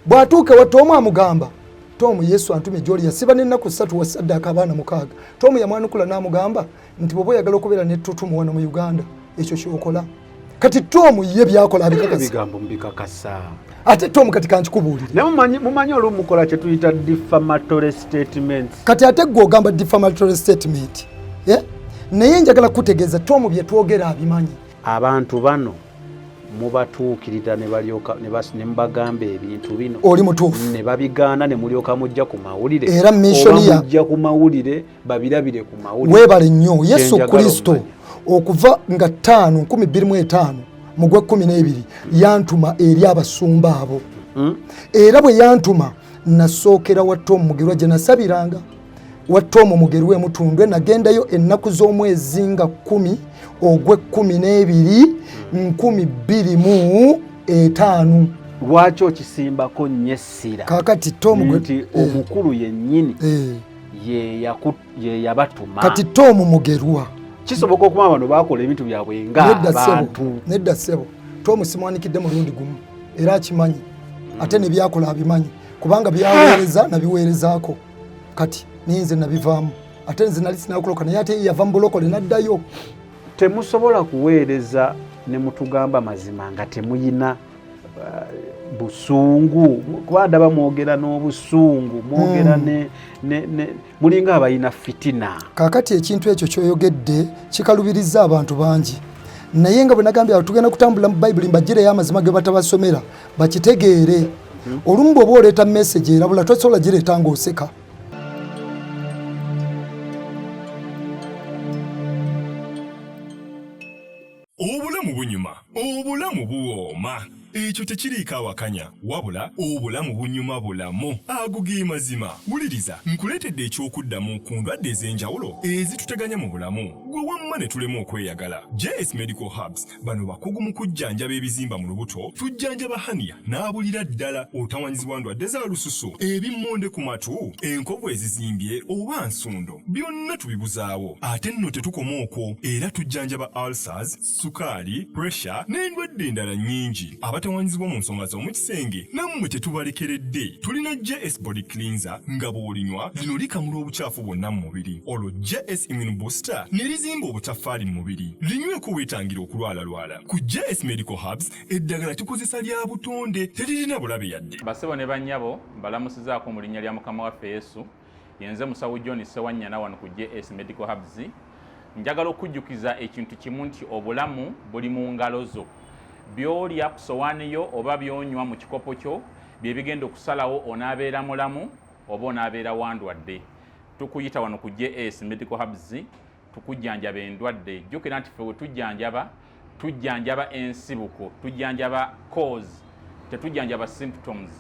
Bw'atuuka ewa Tomu amugamba, Tomu, Yesu antumye gy'oli, yasiba n'ennaku 3 wasaddaaka abaana 6. Tomu yamwanukula n'amugamba nti bw'oba oyagala okubeera n'ettutumu wano mu Uganda, ekyo ky'okola. Kati Tomu ye byakola abikakasa. Ebigambo mubikakasa. Ate Tomu kati kankikubuulire. Naye mumanyi olumu mukola kye tuyita defamatory statements. Kati ate ggwe ogamba defamatory statement. Naye njagala kukutegeeza Tomu bye twogera abimanyi. Abantu bano mubatuukirira ne balyoka ne mubagamba ebintu bino. Oli mutuufu. Ne babigaana ne mulyoka mujja ku mawulire. Era mission ya mujja ku mawulire babirabire ku mawulire. Weebale nnyo Yesu Kristo okuva nga 5 2005 mu gwa 12 yantuma eri abasumba abo. Era bwe yantuma nasookera wa Tom Mugerwa gye nasabiranga. Wa Tom Mugerwa emutundwe nagendayo ennaku z'omwezi nga 10 ogw'ekkumi n'ebiri 2005. Lwaki okisimbako nnyo essira? Kaakati Tom nti omukulu yennyini ye yabatuma. Kati Tom Mugerwa kisoboka okuba bano bakola ebintu byabwe ng'abantu. Nedda ssebo, Tom simwanikidde mulundi gumu era akimanyi ate ne byakola abimanyi kubanga byaweereza nabiweerezaako. Kati ninze nabivaamu ate nze nali sinakuloka naye ate yava mu bulokole n'addayo. Temusobola kuweereza ne mutugamba mazima nga temuyina busungu, kuba ndaba mwogera n'obusungu, mwogera ne mulinga abalina fitina. Kaakati ekintu ekyo ky'oyogedde kikalubiriza abantu bangi, naye nga bwe nagambye awo tugenda kutambula mu Bayibuli mbagireyo amazima ge batabasomera bakitegeere. Olumu bw'oba oleeta message erabula tosobola gireeta ng'oseka. Obulamu bunyuma, obulamu buwooma. Ekyo tekiriiko awakanya, wabula obulamu bunyuma bulamu. Ago ge mazima. Wuliriza, nkuleetedde eky'okuddamu ku ndwadde ez'enjawulo ezituteganya mu bulamu. Gwe wamma ne tulema okweyagala. JS Medical Herbs bano bakugu mu kujjanjaba ebizimba mu lubuto, tujjanjaba hernia n'abulira ddala, otawanyizibwa ndwadde za lususu, ebimmonde ku matu, enkovu ezizimbye oba nsundo, byonna tubibuzaawo. Ate nno tetukoma okwo, era tujjanjaba ulcers, sukaali, pressure n'endwadde endala nnyingi. Abatawanyizibwa mu nsonga z'omu kisenge nammwe tetubalekeredde. Tulina JS Body Cleanser nga bw'olinywa lino likamula obukyafu bwonna mu mubiri, olwo JS Immune Booster ne lizimba obutaffaali mu mubiri. Linyweko weetangira okulwalalwala. Ku JS Medical Herbs eddagala tukozesa lya butonde, teririna bulabe yadde. Bassebo ne bannyabo, mbalamusizaako mu linnya lya Mukama waffe Yesu. Yenze Musawo John Ssewanyana wano ku JS Medical Herbs. Njagala okujjukiza ekintu kimu nti obulamu buli mu ngalo zo. By'olya ku sowaani yo oba by'onywa mu kikopo kyo bye bigenda okusalawo onaabeera mulamu oba onaabeera wandwadde. Tukuyita wano ku JS Medical Herbs tukujjanjaba endwadde. Jjukira nti ffe we tujjanjaba, tujjanjaba ensibuko, tujjanjaba cause, tetujjanjaba symptoms.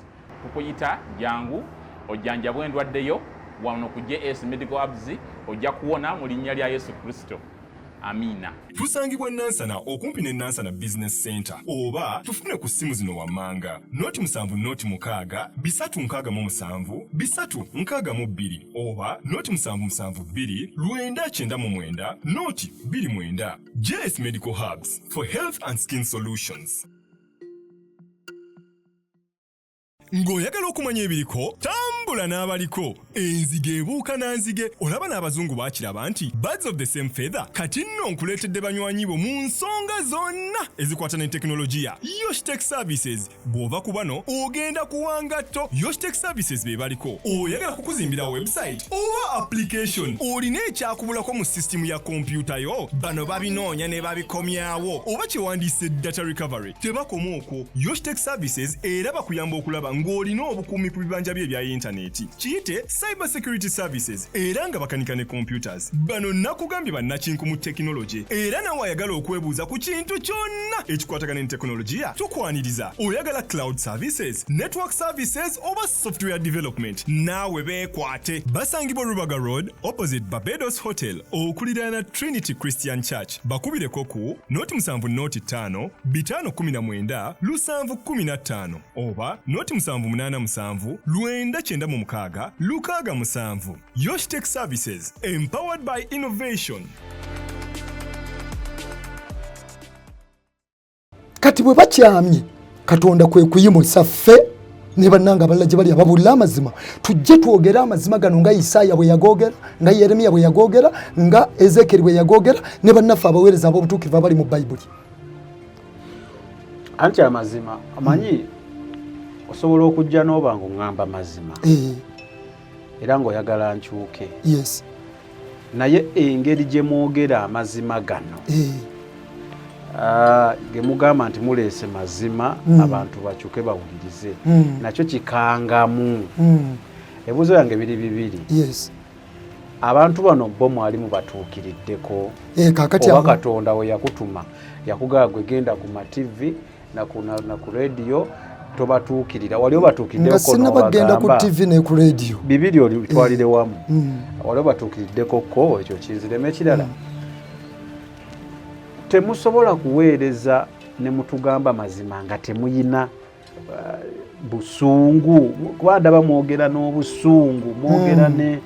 Tukuyita jangu ojjanjabwe endwadde yo wano ku JS Medical Herbs, ojja kuwona mu linnya lya Yesu Kristo. Amiina. Tusangibwa Nansana okumpi ne Nansana Business Center oba tufune ku ssimu zino wammanga 07 06 367 362 oba 0772 999 029. JS Medical Herbs for health and skin solutions. Ng'oyagala okumanya ebiriko, tambula n'abaliko. Enzige ebuuka na nzige, olaba n'abazungu baakiraba nti birds of the same feather. Kati nno nkuleetedde banywanyi bo mu nsonga zonna ezikwata ne tekinologiya. Yoshtech Services, bw'ova ku bano ogenda kuwa ngatto. Yoshtech Services be baliko. Oyagala kukuzimbira website oba application, olina ekyakubulako mu sisitimu ya kompyuta yo, bano babinoonya ne babikomyawo, oba kyewandiise data recovery. Tebakoma okwo, Yoshtech Services era bakuyamba okulaba ng'olina obukuumi ku bibanja bye ebya yintaneti, kiyite cyber security services, era nga bakanika ne computers. Bano nakugambye bannakinku mu tekinologi, era nawe ayagala okwebuuza ku kintu kyonna ekikwatagana ne tekinologiya tukwaniriza. Oyagala cloud services, network services oba software development, naawe beekwate. Basangibwa Rubaga Road opposite Barbados Hotel okuliraana Trinity Christian Church. Bakubireko ku 07 05 519 715 oba 0787 996 67. Yoshtech Services, empowered by innovation. Kati bwe bakyamye Katonda kwe kuyimusa ffe Ne bannange abalala gye bali ababuulira amazima, tujje twogere amazima gano nga Isaaya bwe yagoogera, nga Yeremiya bwe yagoogera, nga Ezekeri bwe yagoogera, ne bannaffe abaweereza ab'obutuukirivu abali mu Bayibuli. Anti amazima omanyi, osobola okujja n'oba nga oŋŋamba mazima era ng'oyagala nkyuke, naye engeri gye mwogera amazima gano, ge mugamba nti muleese mazima, abantu bakyuke bawulirize, nakyo kikangamu. Ebibuuzo yange biri bibiri. Abantu bano bo mwali mubatuukiriddeko? Kakati Oba awo Katonda we yakutuma yakugamba gwe genda ku ma TV na ku rediyo tobatuukirira, wali Nga obatuukiriddeko? sinnabagenda ku N'obagamba TV ne ku rediyo. Bibiri olitwalire wamu. Wali obatuukiriddeko ko? Ekyo kinziremu. Ekirala, temusobola kuweereza ne mutugamba mazima nga temuyina busungu, kuba ndaba mwogera n'obusungu, mwogera ne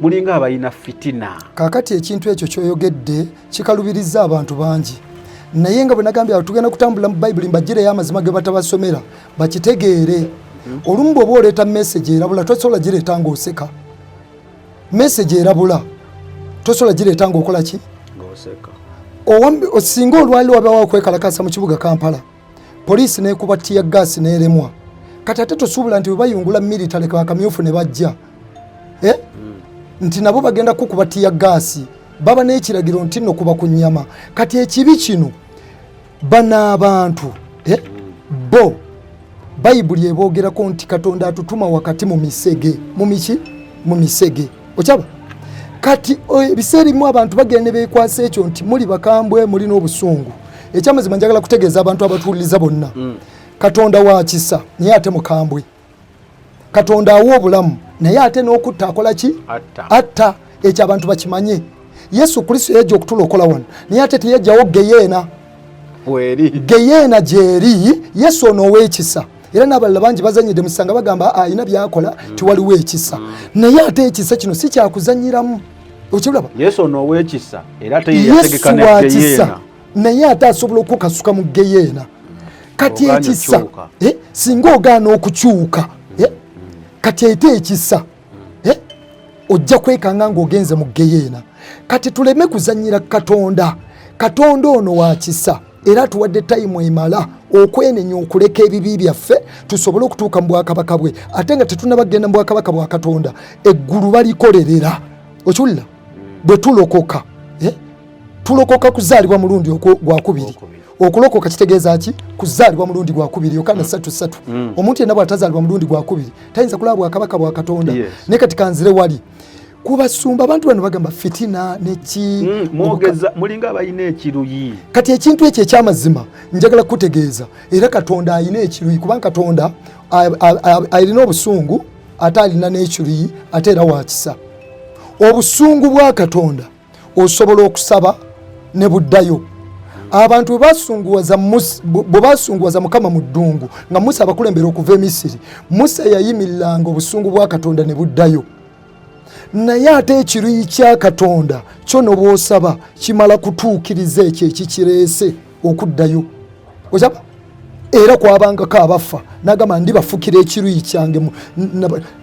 mulinga abalina fitina. Kaakati ekintu ekyo kyoyogedde kikalubiriza abantu bangi, naye nga bwe nagambye awo, tugenda kutambula mu Bayibuli mbagireyo amazima ge batabasomera bakitegeere. Olumu bw'oba oleeta message erabula, tosobola gireeta ng'oseka. Message erabula tosobola gireeta ng'okola ki? Ng'oseka. Singa olwaliro wabawo okwekalakasa mu kibuga Kampala, poliisi nekuba tear gas n'eremwa, kati ate tosuubula nti bwe bayungula military bakamyufu ne bajja, eh? Nti nabo bagenda kukuba tear gas, baba n'ekiragiro nti nno kuba ku nnyama. Kati ekibi kino, bano abantu, eh? Bo Bayibuli eboogerako nti Katonda atutuma wakati mu misege, mu miki, mu misege, okyaba. Kati ebiseera ebimu abantu bagenda ne beekwasa ekyo nti muli bakambwe, mulina obusungu. Ekyamazima, njagala kutegeeza abantu abatuwuliriza bonna, Katonda wa kisa naye ate mukambwe. Katonda awa obulamu naye ate n'okutta akola ki? Atta. Atta. Ekyo abantu bakimanye. Yesu Kristo yajja okutulokola wano, naye ate teyajjawo geyeena. Weri. Geyeena gyeri. Yesu ono ow'ekisa, era n'abalala bangi bazanyidde musanga bagamba alina byakola, tiwaliwo ekisa, naye ate ekisa kino si kyakuzanyiramu, okiraba? Yesu ono ow'ekisa era ate ye Yesu yategeka ne wa kisa geyeena. Naye ate asobola okukasuka mu geyeena. Kati Ogaanye ekisa okukyuka. Singa ogaana okukyuka, kati ete ekisa, ojja kwekanga ng'ogenze mu geyeena. Kati tuleme kuzanyira Katonda. Katonda ono wa kisa era atuwadde time emala okwenenya, okuleka ebibi byaffe, tusobole okutuuka mu bwakabaka bwe. Ate nga tetunaba kugenda mu bwakabaka bwa Katonda, eggulu balikolerera, okiwulira? Bwe tulokoka, tulokoka kuzaalibwa mulundi gwakubiri. Gwakubiri. Okulokoka kitegeeza ki? Kuzaalibwa mulundi gwakubiri. Yokaana 3:3, omuntu yenna bw'atazaalibwa mulundi gwakubiri tayinza kulaba bwakabaka bwa Katonda. Naye kati kanzire wali kubasumba. Abantu bano bagamba fitina neki. Mwogeza mulinga abalina ekiruyi. Kati ekintu ekyo ekyamazima njagala kukutegeeza, era Katonda alina ekiruyi, kubanga Katonda alina obusungu, ate alina n'ekiruyi, ate era wakisa. Obusungu bwa Katonda osobola okusaba ne buddayo. Abantu bwe basunguwaza Mukama mu ddungu nga Musa abakulembera okuva e Misiri, Musa yayimiriranga obusungu bwa Katonda ne buddayo. Naye ate ekiruyi kya Katonda kyo nobwosaba kimala kutuukiriza ekyo ekikireese okuddayo, okyaba? Era kwabangako abafa nagamba ndibafukira ekiruyi kyange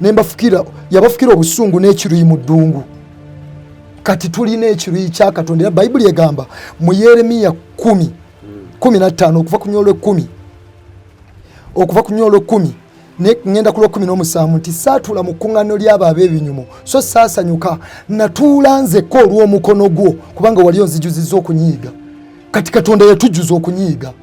nembafukira, yabafukira obusungu n'ekiruyi mu ddungu. Kati tulina ekiruyi kya Katonda, era Bayibuli egamba mu Yeremiya 10:15, okuva ku nyola 10, okuva ku nyola 10 ŋŋenda ku lwekumi n'omusanvu, nti saatuula mu kkuŋŋaano ly'abo ab'ebinyumo, so saasanyuka, natuula nzekka olw'omukono gwo, kubanga wali onzijuzizza okunyiiga. Kati Katonda yatujjuza okunyiiga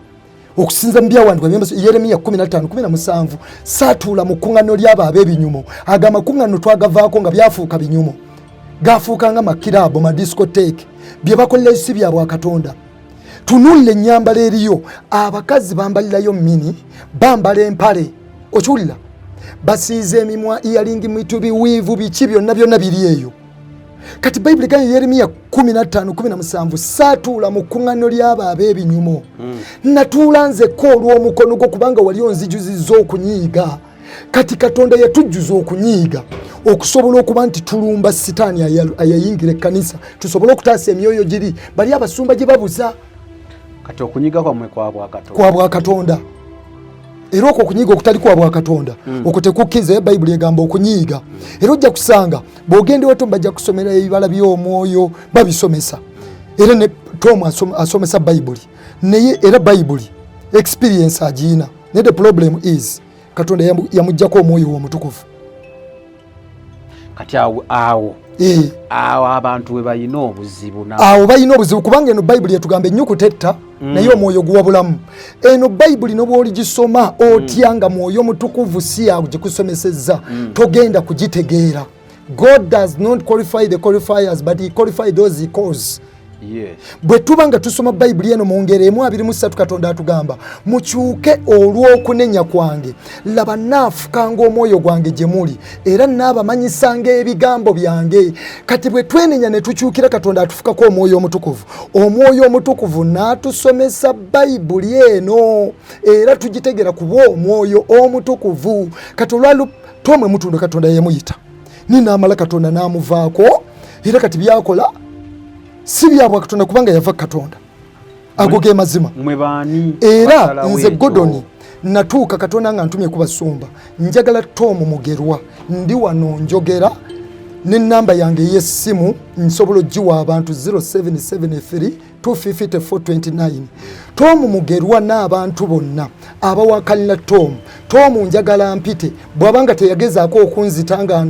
okusinza mu byawandiikibwa Yeremiya 15:17, saatuula mu kkuŋŋaano ly'abo ab'ebinyumo. Ago amakuŋŋaano twagavaako nga byafuuka binyumo, gafuuka nga makiraabo, madiscotheque. Bye bakolerayo si bya bwakatonda. Tunuulira ennyambala eriyo, abakazi bambalirayo mini, bambala empale, okiwulira? Basiiza emimwa, earring, mitu, biwiivu, biki byonna byonna biri eyo. Kati Bayibuli egambye Yeremiya 15:17, saatuula mu kkuŋŋaano ly'abo ab'ebinyumo, natuula nzekka olw'omukono gwo, kubanga wali onzijuzizza okunyiiga. Kati Katonda yatujjuza okunyiiga okusobola okuba nti tulumba Sitaani ayayingira ekkanisa, tusobole okutaasa emyoyo giri bali abasumba gye babuza. Kati okunyiga kwammwe kwa bwakatonda? Kwa bwakatonda. Era okwo okunyiiga okutali kwa bwakatonda okwo tekukkiriza. Ye Bayibuli egamba okunyiiga. Era ojja kusanga bw'ogenda ewa Tomu bajja kusomera ebibala by'omwoyo, babisomesa. Era ne Tomu asomesa Bayibuli, naye era Bayibuli experience agiina, naye the problem is Katonda yamugjako omwoyo we omutukuvu. Kati awo awo awo abantu we balina obuzibu. Awo balina obuzibu kubanga eno Bayibuli etugamba ennyukuta etta, naye omwoyo guwa bulamu. Eno Bayibuli nobwoligisoma otya nga mwoyo mutukuvu si yagikusomesezza, togenda kugitegeera. God does not qualify the qualifiers, but he qualify those he calls. Bwe tuba nga tusoma Bayibuli eno mu ngeri emu 23, Katonda atugamba, "Mukyuke olw'okunenya kwange. Laba, naafukanga omwoyo gwange gye muli, era naabamanyisanga ebigambo byange." Kati bwe twenenya ne tukyukira Katonda, atufukako omwoyo omutukuvu. Omwoyo omutukuvu n'atusomesa Bayibuli eno, era tugitegera kuba omwoyo omutukuvu. Kati olwalo Tomwe mutundo Katonda yemuyita ninaamala, Katonda n'amuvaako, era kati byakola si byabwa Katonda kubanga yava Katonda. Ago ge mazima. Era nze Godoni natuuka Katonda nga ntumye ku basumba, njagala Tomu Mugerwa. Ndi wano njogera n'ennamba yange ey'essimu nsobola ogiwa abantu, 0773 25429. Tomu Mugerwa n'abantu bonna abawakanira Tomu, Tomu njagala mpite. Bw'abanga teyagezaako okunzita nga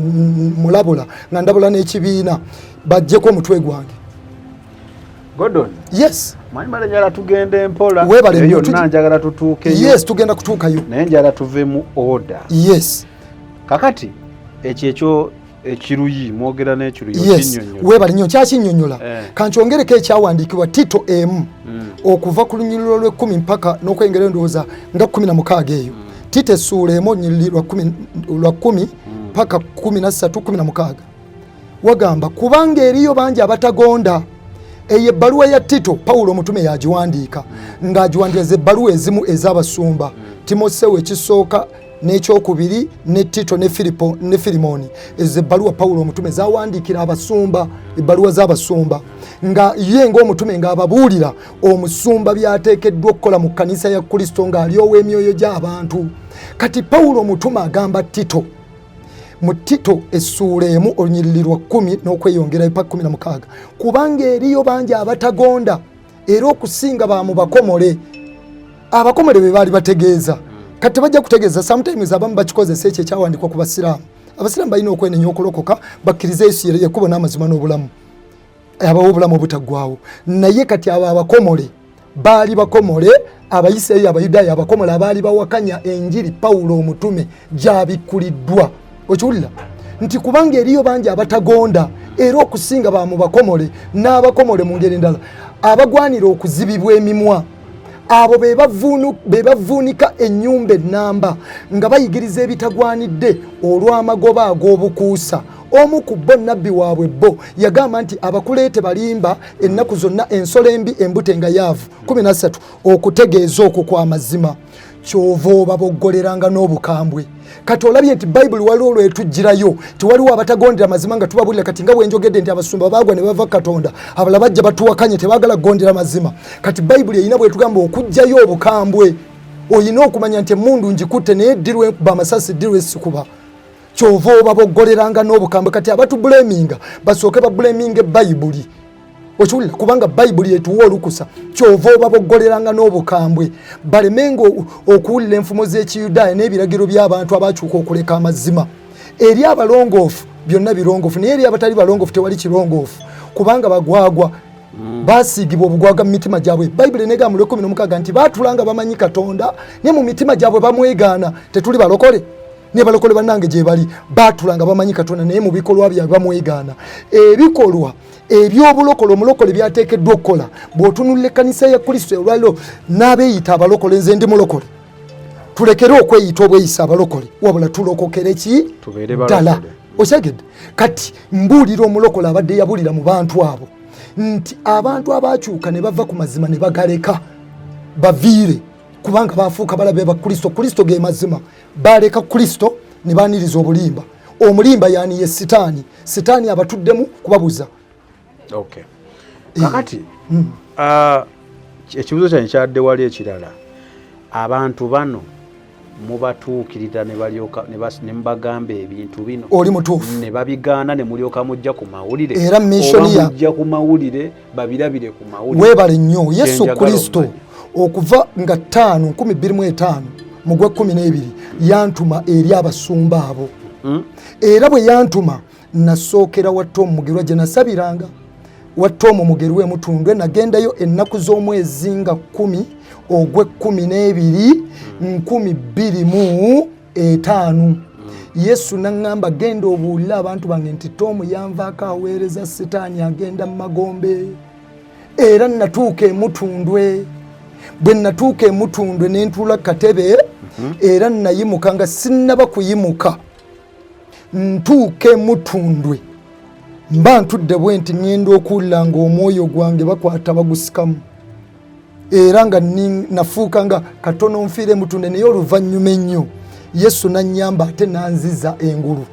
mulabula, nga ndabula n'ekibiina, bajjeko omutwe gwange. Gordon. Yes. Manyi mala njagala tugende mpola. Webale nnyo. Yonna njagala tutuukeyo. Yes, tugenda kutuukayo. Naye njagala tuve mu order. Kakati ekyo ekyo ekiruyi mwogera n'ekiruyi. Yes, webale nnyo, nkyakinnyonnyola. Kankyongereko ekyawandiikibwa Tito emu okuva ku lunyiriro lw'ekkumi mpaka n'okwengera endowooza nga 16 eyo. Tito essuula emu, olunyiriri lwa 10 paka 13, 16, wagamba, "Kubanga eriyo bangi abatagonda." Eyo ebbaluwa ya Tito, Pawulo omutume yagiwandiika, ng'agiwandiika ebbaluwa ezimu ez'abasumba, Timosewo ekisooka n'ekyokubiri ne Tito ne Filipo ne Filimoni. Ezo ebbaluwa Pawulo omutume zawandiikira abasumba, ebbaluwa z'abasumba, nga ye ng'omutume ng'ababuulira omusumba by'ateekeddwa okukola mu kkanisa ya Kristo ng'alyowa emyoyo gy'abantu. Kati Pawulo omutume agamba Tito mu Tito essuula emu, olunyiriri lwa 10 n'okweyongera pa 16, "Kubanga eriyo bangi abatagonda, era okusinga ba mu bakomole." Abakomole be baali bategeeza. Kati tebajja kutegeeza, sometimes abamu bakikozesa ekyo ekyawandiikwa ku basiraamu. Abasiraamu balina okwenenya okulokoka, bakkirize Yesu yekkubo n'amazima n'obulamu, abawa obulamu obutaggwawo. Naye kati abo abakomole baali bakomole Abayisirayiri, Abayudaaya, abakomole abaali bawakanya enjiri Pawulo omutume gyabikkuliddwa. Okiwulira nti kubanga eriyo bangi abatagonda, era okusinga ba mu bakomole, n'abakomole mu ngeri endala abagwanira okuzibibwa emimwa. Abo be bavuunika ennyumba ennamba nga bayigiriza ebitagwanidde olw'amagoba ag'obukuusa. Omu ku bo, nabbi waabwe bo, yagamba nti Abakuleete balimba ennaku zonna, ensolo embi, embute nga yaavu. 13, okutegeeza okwo kwa mazima, kyova obaboggoleranga n'obukambwe. Kati olabye nti Bayibuli waliwo lwetugirayo tiwaliwo abatagondera mazima nga tubabulira. Kati nga bwenjogedde nti abasumba baagwa ne bava Katonda, abalala bajja batuwakanye, tebaagala kugondera mazima. Kati Bayibuli erina bwetugamba okugjayo obukambwe. Olina okumanya nti emundu ngikutte, naye ddirwe nkuba amasasi, ddirwe sikuba. Kyova obaboggoleranga n'obukambwe. Kati abatubulaminga basooke babulaminga Bayibuli. Okiwulira? Kubanga Bayibuli etuwa olukusa. Kyova obaboggoleranga n'obukambwe, balemenga okuwulira enfumo z'Ekiyudaaya n'ebiragiro by'abantu abakyuka okuleka amazima. Eri abalongoofu byonna birongoofu, naye eri abatali balongoofu tewali kirongoofu, kubanga bagwagwa, basiigibwa obugwaga mu mitima gyabwe. Bayibuli negamba mu lwekumi nti baatula nga bamanyi Katonda, naye mu mitima gyabwe bamwegaana. Tetuli balokole? Ne balokole bannange gye bali, baatula nga bamanyi Katonda, naye mu bikolwa byabwe bamwegaana. Ebikolwa ebyobulokole omulokole byateekeddwa okukola, bw'otunulira ekkanisa ya Kristo olwaliro n'abeeyita abalokole, nze ndi mulokole, tulekere okweyita obweyisa abalokole, wabula tulokokere ki ddala? Okyegedde? Kati mbuulira omulokole abadde yabulira mu bantu abo nti abantu abakyuka ne bava ku mazima ne bagaleka baviire, kubanga bafuuka balabe ba Kristo. Kristo ge mazima. Baleka Kristo ne baniriza obulimba. Omulimba yani ye Sitaani. Sitaani abatuddemu kubabuza. Okay. Kakati ekibuzo kyange kyadde wali ekirala. Abantu bano Mubatuukirira ne balyoka ne mubagamba ebintu bino. Oli mutuufu. Ne babigaana ne mulyoka mujja ku mawulire. Era mission ya mujja ku mawulire babirabire ku mawulire. Weebale nnyo Yesu Kristo okuva nga 5 2005 mu gwa 12 yantuma eri abasumba abo. Era bwe yantuma nasookera wa Tom Mugerwa gye nasabiranga. Wa Tom Mugerwa emutundwe nagendayo ennaku z'omwezi nga 10 ogwe 12 2005. Yesu naŋŋamba genda obuulire abantu bange nti Tom yanvaako aweereza Sitaani agenda mu magombe. Era natuuka emutundwe. Bwe natuuka emutundwe ne ntuula katebe, era nayimuka nga sinnaba kuyimuka. Ntuuka emutundwe mba ntudde bwe nti ŋŋenda okuwulira ng'omwoyo gwange bakwata bagusikamu. Era nga nafuuka nga katono nfiire emutundwe, naye oluvannyuma ennyo Yesu nannyamba ate n'anziza engulu.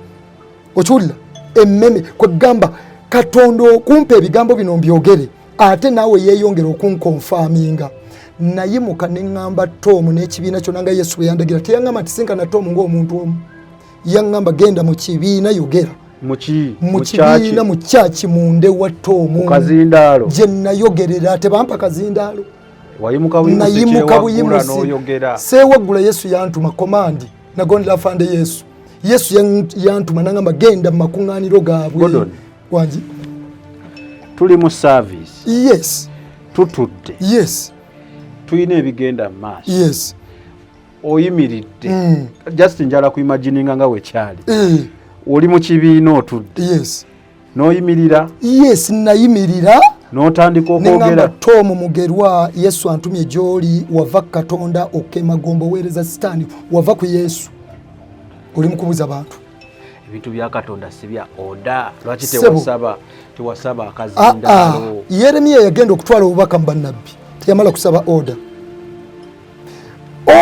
Okiwulira? Emmeme kwegamba Katonda okumpa ebigambo bino mbyogere ate naawe yeeyongera okunkonfaaminga. Nayimuka ne ŋŋamba Tom n'ekibiina kyonna nga Yesu bwe yandagira. Teyaŋŋamba nti sinkana Tom ng'omuntu omu. Yaŋŋamba genda mu kibiina yogera. Mu kibiina mu kyaki munde wa Tom. Kazindaalo. Gye nayogerera tebampa kazindaalo. Nayimuka buyimusi. Seewaggula Yesu yantuma komandi nagondera afande Yesu. Yesu yantuma n'aŋŋamba genda mu makuŋŋaaniro gaabwe. Wangi. Tuli mu service. Yes. Tutudde. Yes. Tulina ebigenda mu maaso. Yes. Oyimiridde. Just njala ku imagininga nga wekyali. Oli mu kibiina otudde. Yes. N'oyimirira. Yes, nayimirira. N'otandika okwogera. Nengamba Tom Mugerwa, Yesu antumye gy'oli, wava Katonda okemagombo weereza Sitaani, wava ku Yesu. Oli mu kubuza bantu. Ebintu bya Katonda si bya oda. Lwaki tewasaba akazindaalo? Yeremiya yagenda okutwala obubaka mu bannabbi, teyamala kusaba oda.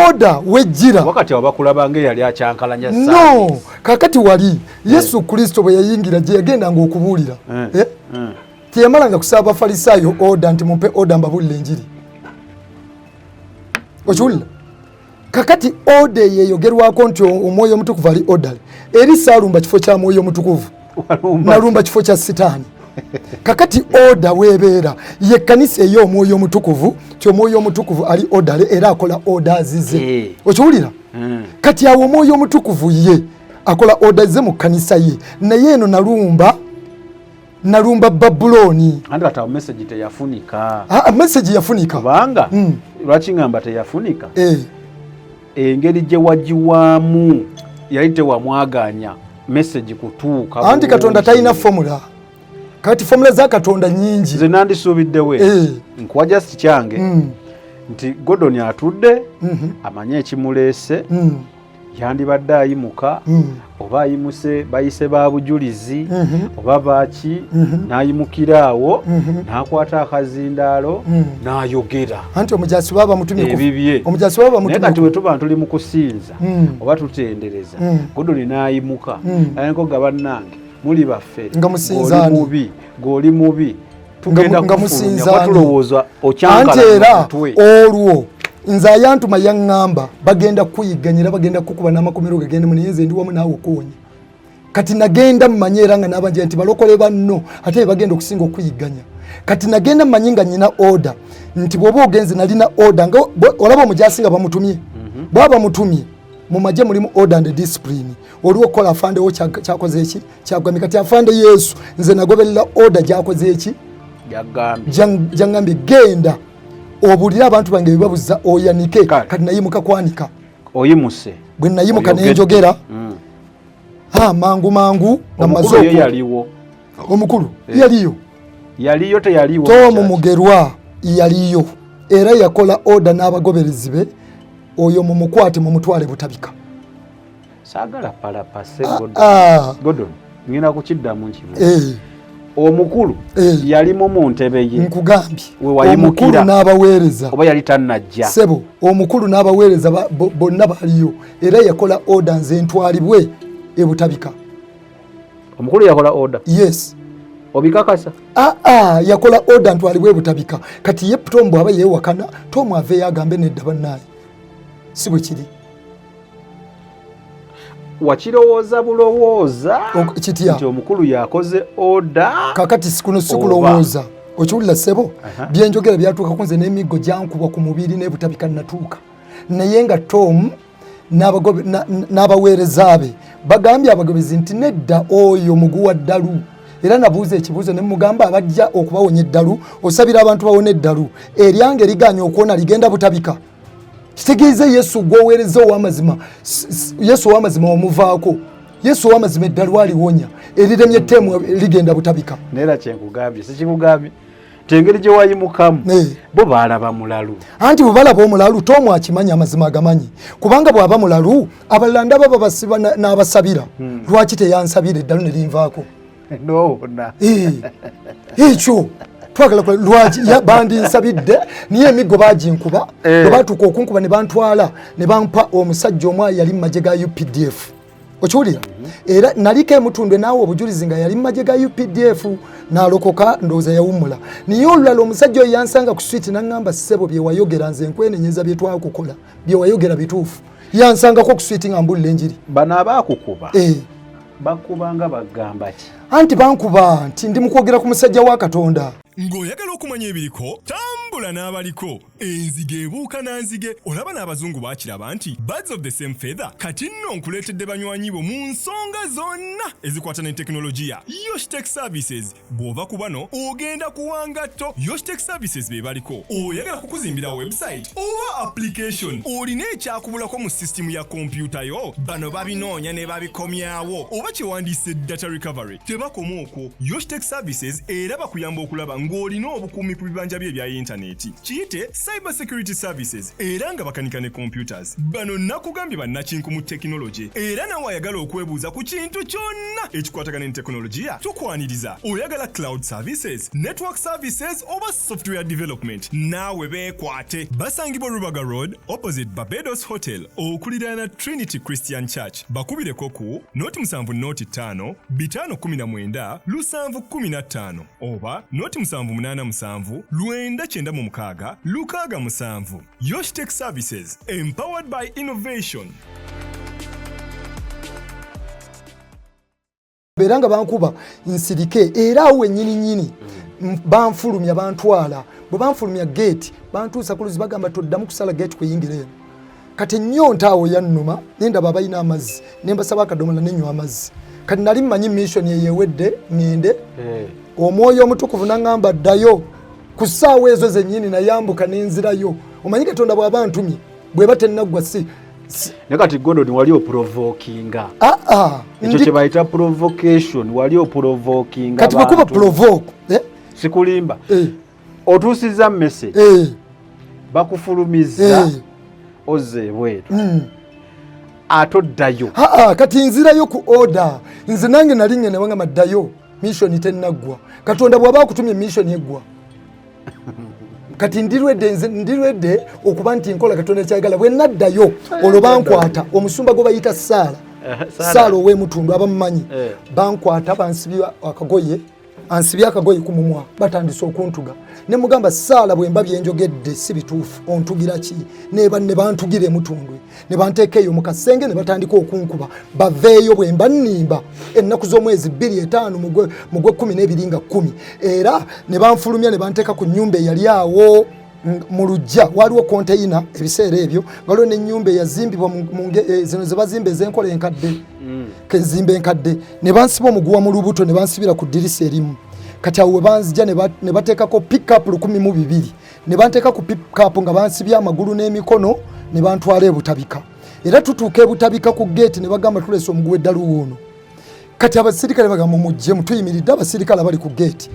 Oda wejjira. Wakati awo bakulaba ng'eyali akyankalanya service. No, kakati wali Yesu Kristo bwe yayingira gye yagendanga okubuulira. Teyamalanga kusaba Abafalisaayo oda nti mumpe oda mbabuulire enjiri. Okiwulira? Kakati oda eyo eyogerwako nti omwoyo omutukuvu ali odale. Eri saalumba kifo kya mwoyo omutukuvu. Nalumba kifo kya Sitaani. Kakati oda weebeera ye kkanisa ey'omwoyo omutukuvu, ti omwoyo omutukuvu ali odale era akola oda zize. Okiwulira? Kati awo omwoyo omutukuvu ye akola oda ze mu kkanisa ye, naye eno nalumba Babulooni. Anti kati awo message teyafunika. Message yafunika. Kubanga lwaki ngamba teyafunika? Engeri gye wagiwaamu yali tewamwaganya message kutuuka. Anti Katonda talina formula. Kati formula za Katonda nnyingi. Nze nandisuubiddewe. Nkuwa just kyange nti Gordon atudde, amanye ekimuleese, yandibadde ayimuka, oba ayimuse bayise ba bujulizi, oba baaki, n'ayimukira awo, n'akwata akazindaalo, n'ayogera. Anti omujasi baba bamutumye ebibye. Omujasi baba bamutumye Naye kati bwe tuba tuli mu kusinza, oba tutendereza, Gordon n'ayimuka, ayenkoga bannange, muli baffe, Nga musinzaani. G'oli mubi, g'oli mubi. Tugenda Nga kufulumya, musinzaani. kuba tulowooza okyankalanya Anti era omutwe. olwo nze ayantuma yaŋŋamba bagenda kukuyigganyira, bagenda kukukuba n'amakomero gagende mu, naye nze ndi wamu naawe okuwonya. Kati nagenda mmanye era nga n'abanja nti balokole banno ate be bagenda okusinga okuyigganya. Kati nagenda mmanyi nga nnyina order nti bw'oba ogenze nalina order nga olaba omujaasi nga bamutumye. Bw'aba bamutumye mu magye mulimu order and discipline. Oliwo okukola afandewo kyakoze eki? Kyagambye. Kati afande Yesu nze nagoberera order gy'akoze eki? Gy'agambye. Gy'agambye genda obuulire abantu bange ebibabuza oyanike. Kati nayimuka kwanika. Oyimuse. Bwe nayimuka Oyogedde. ne njogera. Mangu mangu nga Omukulu mmaze ye yaliwo. Omukulu yaliyo. Yaliyo teyaliwo. Tom Mugerwa yaliyo era yakola order n'abagoberezi be, oyo mumukwate mumutwale Butabika. Saagala palapase Gordon. Gordon, ngenda kukiddamu nkibuuze. Omukulu yalimu mu ntebe ye. Nkugambye. We wayimukira. Omukulu n'abaweereza. Oba yali tannajja. Ssebo, omukulu n'abaweereza bonna baaliyo era yakola order nze ntwalibwe e Butabika. Omukulu yakola order? Yes. Obikakasa? Yakola order ntwalibwe e Butabika. Kati ye Tom bw'aba yeewakana, Tom aveeyo agambe nedda bannaaye. Si bwe kiri. Wakirowooza bulowooza nti omukulu yakoze oda? Kakati kuno sikulowooza, okiwulira ssebo? Byenjogera byatuuka ku nze n'emiggo gyankubwa ku mubiri n'ebutabika natuuka, naye nga Tom n'abaweereza be bagambye abagobezi nti nedda, oyo muguwa ddalu. Era nabuuza ekibuuzo ne mugamba, abajja okubawonya eddalu, osabira abantu bawona eddalu, eryange liganye okuwona, ligenda butabika. Kitegeeza Yesu gwoweereza ow'amazima, Yesu ow'amazima wamuvaako. Yesu ow'amazima eddalu aliwonya, eriremye tteemu ligenda butabika. Neera kyenkugambye, sikikugambye nti engeri gye wayimukamu bo baalaba mulalu. Anti bwe balaba omulalu, Tomu akimanyi, amazima agamanyi, kubanga bw'aba mulalu abalala ndaba babasiba n'abasabira. Lwaki teyansabira eddalu ne linvaako? Nowona. Ekyo twagala lwaki bandinsabidde, niye emiggo baginkuba. Bwe batuuka okunkuba ne bantwala ne bampa omusajja omu yali mu magye ga UPDF, okiwulira? Era naliko emutundwe naawe obujulizi nga yali mu magye ga UPDF, n'alokoka, ndowooza yawummula. Naye olulala omusajja oyo yansanga ku switi n'aŋŋamba, ssebo, bye wayogera nze nkwenenyeza, bye twakukola, bye wayogera bituufu. Yansangako ku switi nga mbulira enjiri. Bano abaakukuba bakubanga bagamba ki? Anti bankuba nti ndi mu kwogera ku musajja wa Katonda. Ng'oyagala okumanya ebiriko, tambula n'abaliko. Enzige ebuuka na nzige, olaba n'abazungu baakiraba nti birds of the same feather. Kati nno nkuleetedde banywanyi bo mu nsonga zonna ezikwata ne tekinologiya, Yoshtech Services. Bw'ova ku bano ogenda kuwangatto. Yoshtech Services be baliko. Oyagala kukuzimbira website oba application? Olina ekyakubulako mu sisitimu ya kompyuta yo? Bano babinoonya ne babikomyawo, oba kyewandiise data recovery. Tebakoma okwo, Yoshtech Services era bakuyamba okulaba ng'olina obukuumi ku bibanja byo ebya yintaneti, kiyite cyber security services, era nga bakanika ne computers. Bano nakugambye bannakinku mu tekinologi, era nawe ayagala okwebuuza ku kintu kyonna ekikwatagana ne tekinologiya, tukwaniriza. Oyagala cloud services, network services oba software development, naawe beekwate. Basangibwa Rubaga Road, opposite Barbados Hotel, okuliraana Trinity Christian Church. Bakubireko ku 0 7 05 519 715 oba 0787 996 67. Yoshtech Services, empowered by innovation. Era nga bankuba nsirike, era awo wennyini nnyini banfulumya, bantwala. Bwe banfulumya gate, bantuusa ku luzi, bagamba toddamu kusala gate kuyingira eno. Kati ennyonta awo yannuma, nendaba abalina amazzi, nembasaba akadomola, nenywa amazzi. Kati nali mmanyi mission eyo ewedde, ŋŋende. Omwoyo Omutukuvu naŋŋamba ddayo. Ku ssaawa ezo zennyini nayambuka nenzirayo. Omanyi Katonda bw'aba ntumye, bw'eba tennaggwa si Naye kati Gordon, wali oprovokinga. Ekyo kye bayita provocation, wali oprovokinga. Kati bwekuba provoke, eh? Sikulimba. Otuusiza message, bakufulumiza, ozze ebweru, ate oddayo. Kati nzirayo ku order. Nze nange nali ngenda, wangamba ddayo, mission tennaggwa. Katonda bw'aba akutumye, mission eggwa. Kati ndirwedde, nze ndirwedde okuba nti nkola Katonda kyayagala. Bwe naddayo olwo bankwata, omusumba gwe bayita Saala, Saala ow'emutundu, abamumanyi. Bankwata, bansibya akagoye, ansibye akagoye ku mumwa, batandise okuntuga. Ne mugamba, Saala, bwe mba byenjogedde si bituufu, ontugira ki? Neba ne bantugira emutundwe, ne banteeka eyo mu kasenge, ne batandika okunkuba baveeyo bwe mba nnimba. Ennaku z'omwezi 25 mu gw'ekkumi n'ebiri nga 10, era ne banfulumya, ne banteeka ku nnyumba eyali awo mu luggya. Waliwo konteyina ebiseera ebyo, waliwo n'ennyumba eyazimbibwa zino ze bazimba ez'enkola enkadde, kezimba enkadde. Ne bansiba omuguwa mu lubuto, ne bansibira ku ddirisa erimu. Kati awo we banzija, ne bateekako pickup 1002, ne banteeka ku pickup nga bansibye amagulu n'emikono, ne bantwala ebutabika. Era tutuuka ebutabika ku geeti, ne bagamba, tuleese omuguwa eddalu wuuno. Kati abasirikale bagamba, mujje mutuyimiridde. Abasirikale abali ku geeti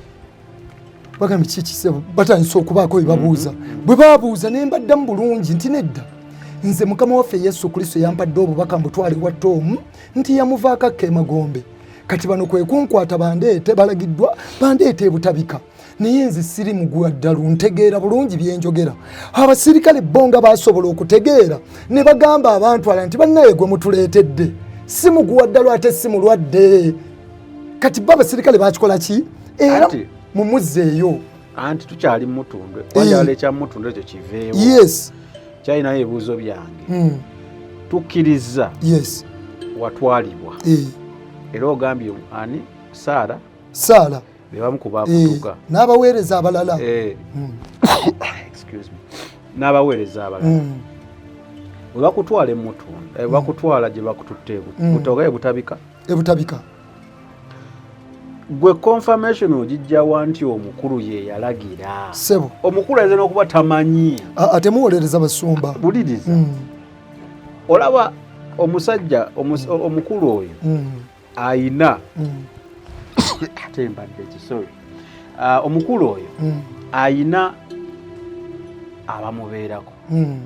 bagamba, kikisebo? Batandise okubaako bye babuuza. Bwe babuuza, ne mbaddamu bulungi nti nedda, nze Mukama waffe Yesu Kristo yampadde obubaka mbutwale wa Toomu nti yamuvaako akka emagombe. Kati bano kwe kunkwata bandeete, balagiddwa bandeete ebutabika, naye nze siri mugwa ddalu, ntegeera bulungi byenjogera. Abasirikale bo nga basobola okutegeera, ne bagamba abantu ala nti bannaye, gwe mutuleetedde si muguwa ddalu, ate si mulwadde. Kati bo abasirikale bakikola ki? Era mumuzzeeyo. Anti tukyali mutundwe, kwanjala ekya mutundwe ekyo kiveewo. Kyalinayo ebibuuzo byange. Tukkiriza. Watwalibwa. Era ogambye ani? Sara. Sara. Bebamu ku bakutuka. N'abaweereza abalala. Excuse me. N'abaweereza abalala. Bwe bakutwala emutunda, bakutwala gye bakututte butoga ebutabika. Ebutabika. Gwe confirmation ogijja wa nti omukulu ye yalagira. Ssebo. Omukulu ayinza n'okuba tamanyi. Ate muwolereza basumba. Buliriza. Olaba omusajja omukulu oyo ayina ate mbadde ki, sorry. Omukulu oyo ayina abamubeerako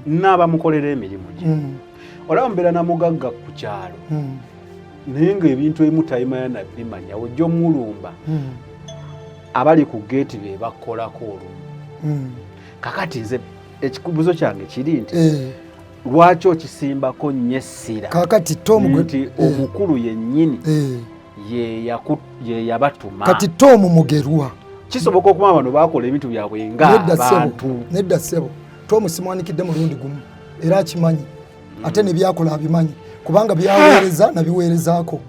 n'abamukolera emirimu gye. Olaba mubeera na mugagga ku kyalo naye ng'ebintu ebimu tayimanya nabimanya, ojja omulumba abali ku geeti be bakolako olumu. Kakati nze ekikubuzo kyange kiri nti lwaki okisimbako nnyo essira kakati Tom nti omukulu yennyini ye yabatuma. Kati Tom Mugerwa kisoboka okuba bano bakola ebintu byabwe ng'abantu. Nedda ssebo, Tom simwanikidde mulundi gumu era akimanyi ate ne byakola abimanyi kubanga byaweereza nabiweerezaako.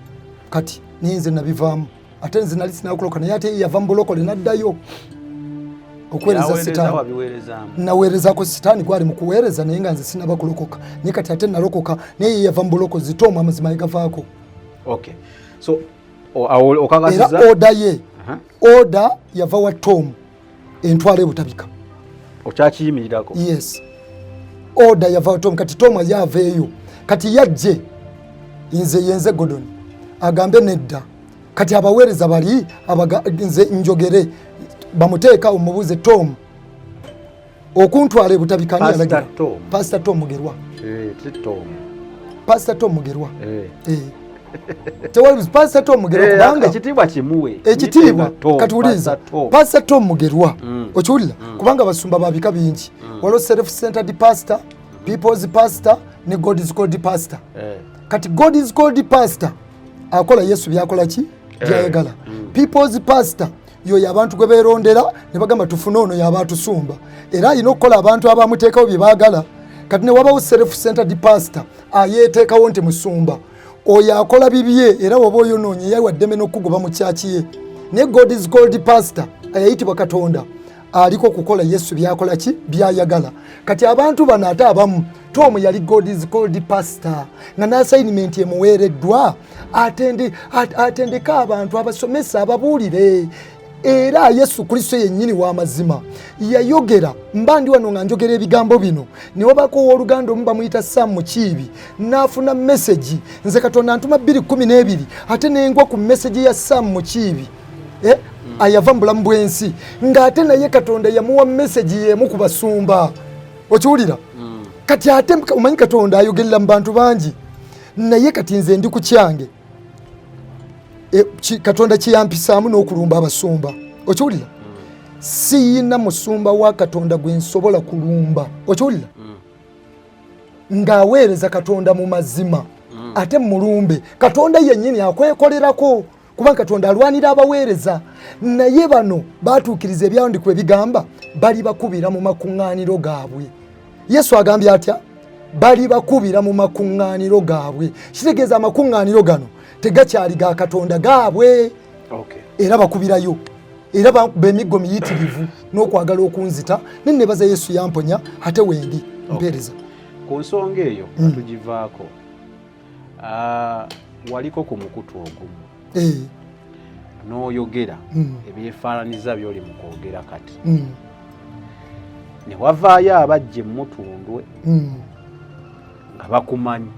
Kati ninze nabivaamu ate nze nali sinakuloka naye ate yava mu bulokole n'addayo okuweereza sitaani. Naweerezaako sitaani gwali mu kuweereza naye nga nze sinaba kulokoka, naye kati ate nalokoka naye yava mu bulokozi. Tom amazima yegavaako. Okay. So era oda ye oda yava wa Tom entwala ebutabika. Okyakiyimirirako? Yes, oda yava wa Tom. Kati Tom yaveeyo kati yajje nze yenze Gordon agambe nedda. Kati abaweereza bali nze njogere bamuteeka omubuuze Tom okuntwala ebutabika ani yalagira? Pastor Tom Mugerwa. Pastor Tom Mugerwa. Tewali Pastor Tom Mugerwa kubanga ekitiibwa kimuwe. Ekitiibwa kati uliza Pastor Tom Mugerwa okiwulira kubanga basumba babika bingi. Waliwo self-centered pastor, people's pastor ne God is called pastor. Kati God is called pastor akola Yesu byakola ki byayagala. People's pastor yoyo abantu gwe beerondera ne bagamba tufune ono yaba atusumba, era alina okukola abantu abamuteekawo bye baagala. Kati ne wabawo self-centered pastor ayeeteekawo nti musumba oyo akola bibye era woba oyonoonye yawa ddeme n'okugoba mu kyaki ye. Naye God is called pastor ayayitibwa Katonda aliko okukola Yesu byakola ki byayagala. Kati abantu bano ate abamu Tom yali God is called pastor nga n'assignment emuweereddwa atendeka abantu abasomesa ababuulire. Era Yesu Kristo yennyini w'amazima yayogera, mba ndi wano nga njogera ebigambo bino ne wabako owooluganda omu bamuyita Sam Mukiibi n'afuna message. Nze Katonda ntuma 2012 ate nengwa ku message ya Sam Mukiibi ayava mu bulamu bw'ensi ng'ate naye Katonda yamuwa message y'emu ku basumba. Okiwulira? Kati ate omanyi Katonda ayogerera mu bantu bangi, naye kati nze ndi ku kyange Katonda kiyampisaamu n'okulumba abasumba. Okiwulira? Siyina musumba wa Katonda gwe nsobola kulumba. Okiwulira? Ng'aweereza Katonda mu mazima ate mulumbe. Katonda yennyini akwekolerako kubanga Katonda alwanira abaweereza, naye bano batuukiriza ebyawandiikibwa ebigamba bali bakubira mu makuŋŋaaniro gaabwe. Yesu agambye atya? Bali bakubira mu makuŋŋaaniro gaabwe. Kitegeeza amakuŋŋaaniro gano tegakyali ga Katonda, gaabwe. Era bakubirayo, era bakuba emiggo miyitirivu n'okwagala okunzita. Ne nebaza Yesu yamponya ate wendi mpeereza. Ku nsonga eyo tugivaako. Waliko ku mukutu ogumu n'oyogera ebyefaananiza by'oli mu kwogera kati. Ne wavaayo abajja emutundwe nga bakumanyi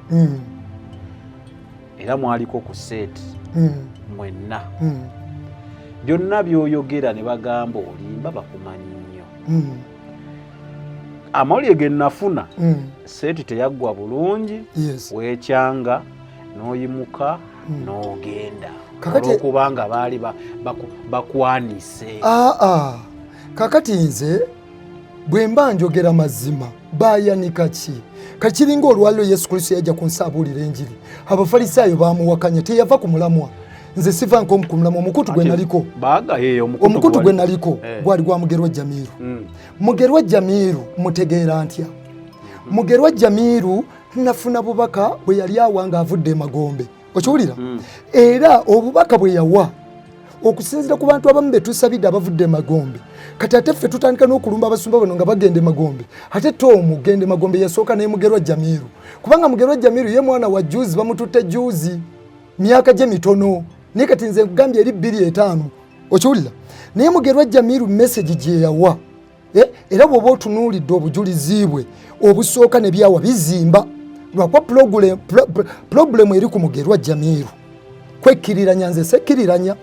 era mwaliko ku seeti mwenna. Byonna by'oyogera ne bagamba olimba, bakumanyi nnyo. Amawulire ge nafuna seeti teyaggwa bulungi, weekyanga n'oyimuka n'ogenda olw'okubanga baali bakwanise. Kakati nze bwe mba njogera mazima bayanika ki? Kakiringa olwaliro Yesu Kristo yajja ku nsi abuulira enjiri, Abafalisaayo bamuwakanya, teyava ku mulamwa. Nze siva nko ku mulamwa. Omukutu gwe naliko, omukutu gwe naliko gwali gwa Mugerwa Jamiru. Mugerwa Jamiru mutegeera ntya? Mugerwa Jamiru Nafuna bubaka bwe yali awa ng'avudde emagombe, okiwulira? Era obubaka bwe yawa okusinziira ku bantu abamu betusabidde abavudde emagombe, kati ate ffe tutandika n'okulumba abasumba bano nga bagenda emagombe. Ate Tomu genda emagombe yasooka naye Mugerwa Jamiru, kubanga Mugerwa Jamiru ye mwana wa juzi, bamututte juzi, myaka gye mitono, naye kati nze nkugambye eri 2005, okiwulira? Naye Mugerwa Jamiru message gye yawa, era bw'oba otunuulidde obujulizi bwe obusooka ne byawa bizimba, lwakuba pulogulemu eri ku Mugerwa Jamiru kwekkiriranya, nze sekkiriranya.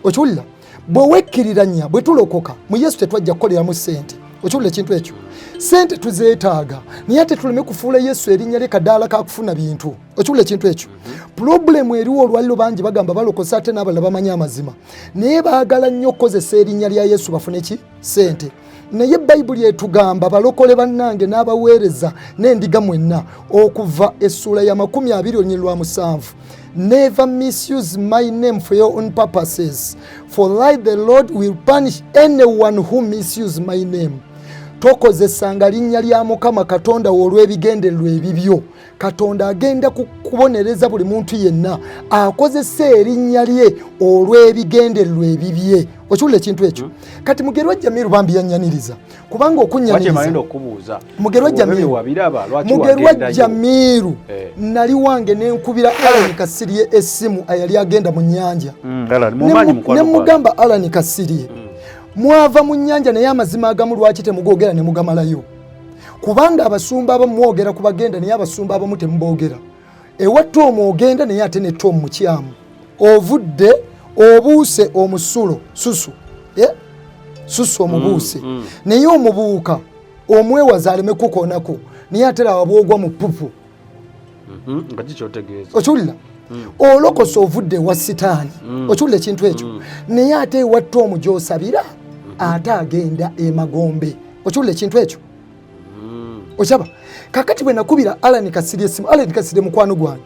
Okiwulira? Bwe wekkiriranya, bwe tulokoka mu Yesu tetwajja kukoleramu ssente, okiwulira ekintu ekyo? Ssente tuzeetaaga, naye ate tuleme kufuula Yesu erinnya lye kadaala kakufuna bintu, okiwulira ekintu ekyo? Pulobulemu eriwo olwaliro, bangi bagamba balokose, ate n'abalala bamanyi amazima, naye baagala nnyo okukozesa erinnya lya Yesu bafune ki? Ssente. Naye Bayibuli etugamba, balokole bannange n'abaweereza n'endiga mwenna, okuva essuula ya 20 olunyiriri lwa 7, "Never misuse my name for your own purposes, for I the Lord will punish anyone who misuse my name." Tokozesanga linnya lya Mukama Katonda wo olw'ebigendererwa ebibyo. Katonda agenda kubonereza buli muntu yenna akozesa erinnya lye olw'ebigendererwa ebibye, okiwulira ekintu ekyo? Kati Mugerwa Jamiru bambi yanyaniriza, kubanga okunyaniriza Mugerwa Jamiru, Mugerwa Jamiru nali wange nenkubira Alan Kasirye essimu ayali agenda mu nnyanja, ne mugamba, "Alan Kasirye, mwava mu nnyanja, naye amazima agamu lwaki temugogera ne mugamalayo? Kubanga abasumba abamu mwogera ku bagenda, naye abasumba abamu temuboogera. Ewa Tomu ogenda, naye ate ne Tomu mukyamu. Ovudde obuuse omusulo susu, eh? Susu omubuuse, naye omubuuka omwewaza aleme kukoonako, naye ate laba bwogwa mu pupu." Okiwulira? Olokosa ovudde ewa Sitaani, okiwulira ekintu ekyo? Naye ate ewa Tomu gyosabira ate agenda emagombe, okiwulira ekintu ekyo? Okyaba kakati bwe nakubira Alan Kasirye essimu, Alan Kasirye mukwano gwange